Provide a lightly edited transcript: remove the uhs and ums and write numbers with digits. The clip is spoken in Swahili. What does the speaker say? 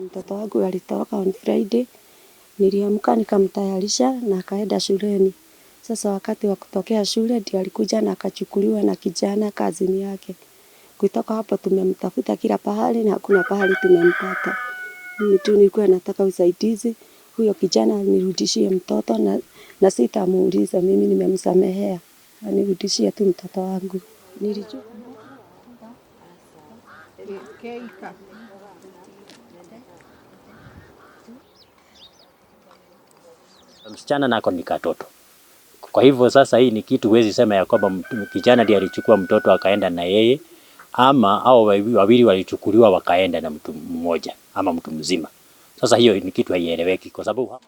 Mtoto wangu alitoroka on Friday, niliamka nikamtayarisha na akaenda shuleni. Sasa wakati wa kutokea shule ndio alikuja na akachukuliwa na kijana kazini yake. Kutoka hapo tumemtafuta kila pahali na hakuna pahali tumempata. Mimi tu nilikuwa nataka usaidizi, huyo kijana anirudishie mtoto na sitamuuliza, mimi nimemsamehea. Anirudishie tu mtoto wangu. Nilijua Msichana nako ni katoto. Kwa hivyo sasa hii ni kitu huwezi sema ya kwamba kijana ndiye alichukua mtoto akaenda na yeye, ama hao wawili walichukuliwa wakaenda na mtu mmoja ama mtu mzima. Sasa hiyo ni kitu haieleweki kwa sababu